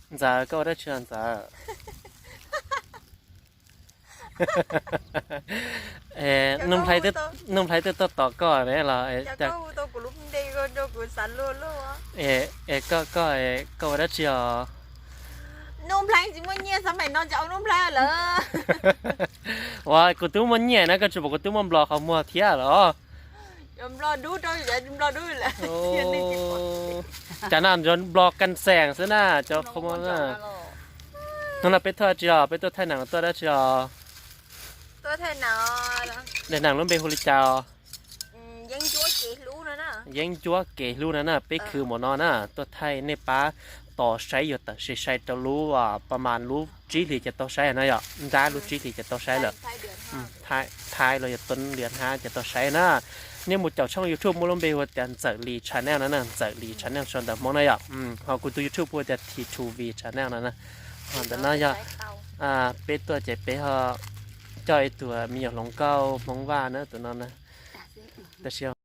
Ntxawm, koj ua dab tsi os Ntxawm? Nuj Nplhaib twb tuaj tos koj ne los? Koj ua dab tsi os? Nuj Nplhaib tsis muaj nyiaj, xav maim no ces ua Nuj Nplhaib lawm. Ua kuv twb muaj nyiaj na, koj tsis pom kuv twb muaj nplo qhov muag thiab los? Nplo dub rau, nplo dub lawm. Cas no nplo kas xees xwb na cov qhov muag na. Hnub no peb tuaj tsi os, peb tuaj thaij neem tuaj dab tsi os? Daim neem lub npe hu li cas? Yeeb ncuab kev hlub no na, peb khwv mus no na, tuaj thaij nej pab tos saib, yuav tawm se sai rau lub pa mas lub tsib hlis ces tau saib no yom, nrab lub tsib hlis ces tau saib lawm. Thaib los yog tuab lias hnab ces tau saib na. Nej mus caum tshooj YouTube muaj lub npe hu tias Ntxawm Lis Channel no na, Ntxawm Lis Channel sau ntawv Hmoob na yom. Ho kuv tus YouTube hu tias T two V Channel no na. Ho ntawm no yog peb tuaj ces peb ho coj ib tug me nyuam hluas nkauj Hmoob Vaj na tus no na. Tab sis